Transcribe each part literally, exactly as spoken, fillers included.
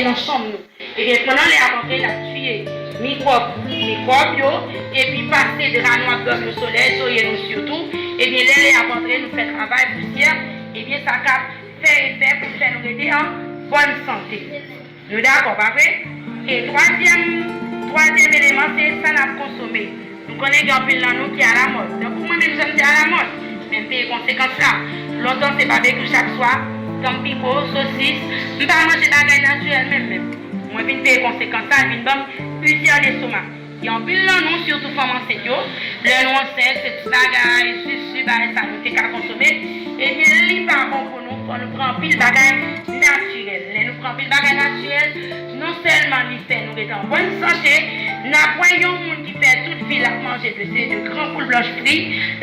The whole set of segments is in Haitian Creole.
nan chanm nou. Ebyen, pandan lè a ap antre, n ap tiye mikwòb, mikwòb yo, epi pase dra nou ap dòmi o solèy, zorye nou sitou. Ebyen, lè lè a ap antre, nou fè travay pousyè, ebyen, sa ka fè efè pou fè nou rete an bòn sante. Nou dakò, pa vre? E twazyèm, twazyèm eleman, se sa n ap konsome. Nou konnen gen anpil nan nou ki alamòd. Tankou mwen menm, jan m te alamòd, men m peye konsekans la. Lontan, se babekyou chak swa, tanm piko, sosis. M pa manje bagay natirèl menm, menm. Mwen vin peye konsekans la, l vin ban m ilsè lestomak. Gen anpil nan nou, sitou fanm ansent yo, lè nou ansent, se ti bagay, jus, ji, bagay sa nou te ka konsome. Ebyen, li pa bon pou nou, fò nou pran anpil bagay natirèl. Lè nou pran anpil bagay natirèl, non sèlman li fè nou ret an bòn sante, n ap wè yon moun ki fè tout vi l ap manje de, se de gran poul blanch fri,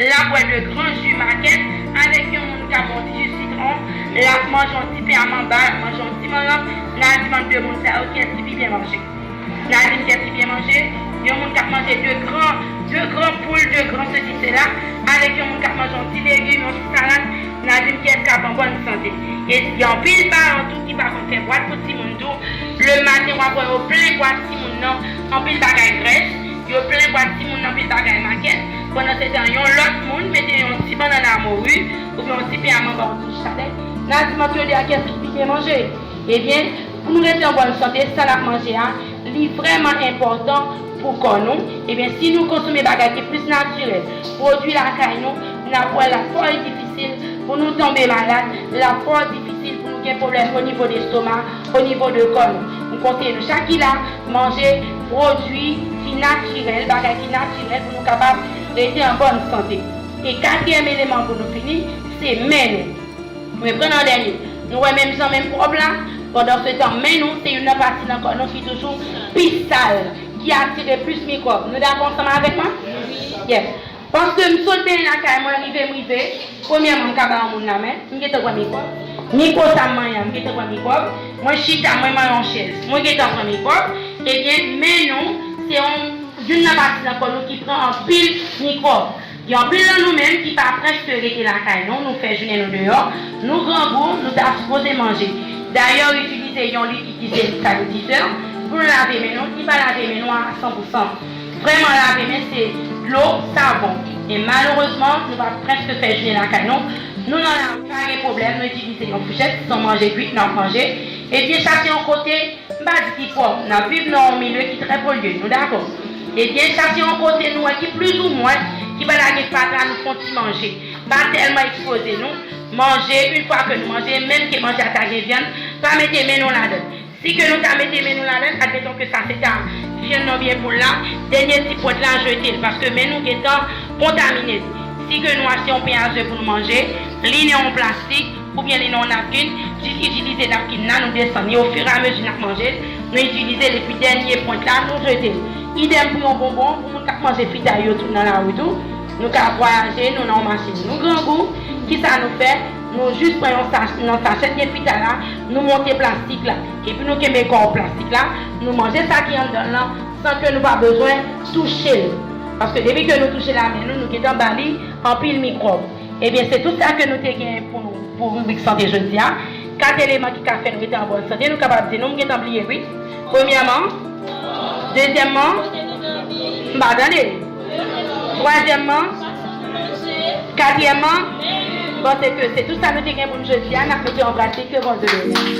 l ap bwè de gran ji makèt, avèk yon moun k ap bwè yon ti ji sitwon, l ap manje yon ti pen a manba, l ap manje yon ti manrant, n a di m ant de moun sa yo, kiyès ki pi byen manje? N a di m kiyès ki byen manje? Yon moun k ap manje de gran, de gran poul, de gran sesi sela, avèk yon moun k ap manje yon ti legim, yon ti salad, n a di m kiyès k ap an bòn sante. E gen anpil paran tou ki pa konn fè bwat pou timoun tou. Le maten, w ap wè yo plen bwat timoun nan anpil bagay grès, yo plen bwat timoun nan anpil bagay makèt, pandan se tan yon lòt moun mete yon ti bannann a mori, oubyen yon ti pen a manba, yon ti chalèt, n a di m ant yo de a kiyès ki pi byen manje. Ebyen, pou nou rete an bòn sante, sa n ap manje a, li vrèman enpòtan pou kò nou. Ebyen, si nou konsome bagay ki plis natirèl, pwodui lakay nou, n ap wè l ap fò difisil pou nou tonbe malad, l ap fò difisil pou nou gen pwoblèm o nivo de estoma, o nivo de kò nou. M konseye nou chak ki la, manje pwodui ki natirèl, bagay ki natirèl pou nou kapab rete an bòn sante. E katriyèm eleman pou nou fini, se men nou. Mwen pran nan dènye. Nou wè menm jan menm kòb la, pandan se tan men nou, se youn nan pati nan kò nou ki toujou pi sal, ki atire plis mikwòb. Nou dakò ansanm avèk mwen? Yes. Paske m sot benyen lakay mwen, rive m rive, premyèman m ka ba yon moun lamen, m gentan pran mikwòb. Mikwo sa m manyen an, m gentan pran mikwòb. Mwen chita, mwen manyen yon chèz, mwen gentan pran mikwòb. Ebyen, men nou, se yon, youn nan pati nan kò nou ki pran anpil mikwòb. Gen anpil nan nou menm ki pa prèske rete lakay nou, nou fè jounen nou deyò, nou grangou, nou ta sipoze manje. Dayè, itilize yon likid ki se sanitizè pou nou lave men nou, ki pa lave men nou a san pou san. Vrèman, lave men se dlo, savon. E malerezman, nou pa prèske fè jounen lakay nou. Nou nan lari, pa gen pwoblèm, nou itilize yon fouchèt, se yon manje kwit n ap manje. Ebyen, chache yon kote, m pa di ki pwòp, n ap viv nan yon milye ki trè polye, nou dakò. Ebyen, chache yon kote nou wè ki plizoumwen, ki pa ta gen fatra, nou fè yon ti manje. Pa tèlman ekspoze nou. Manje, yon fwa ke nou manje, menm ke manje a ta gen vyann, pa mete men nou ladan l. Si ke nou ta mete men nou ladan l, admeton ke sa se ta vyann nan oubyen poul la, dènye ti pwent la, jete l, paske men nou gentan kontamine. Si ke nou achte yon pen a ze pou nou manje, li nan yon plastik oubyen li nan yon napkin, jis itilize napkin nan, nou desann li ofiramezi n ap manje l, nou itilize l, epi dènye pwent la, nou jete l. Idèm pou yon bonbon, pou moun k ap manje fritay yo tou nan lari tou, nou ka vwayaje, nou nan yon machin, nou grangou, kisa nou fè? Nou jis pran yon sach-, nan sachèt gen fritay la, nou monte plastik la. Epi nou kenbe kò plastik la, nou manje sa ki anndan l lan, san ke nou pa bezwen touche l. Paske depi ke nou touche l a men nou, nou gentan ba li anpil mikwòb. Ebyen, se tout sa ke nou te gen pou, pou ribrik sante jodi a. Kat eleman ki ka fè nou rete an bòn sante, nou kapab di nou, m gentan bliye, wi. Premyèman, dezyèmman, m pa tande. Twazyèmman, katriyèmman, m panse ke se tout sa nou te gen pou nou jodi a, n ap mete an pratik, ke Bondye beni.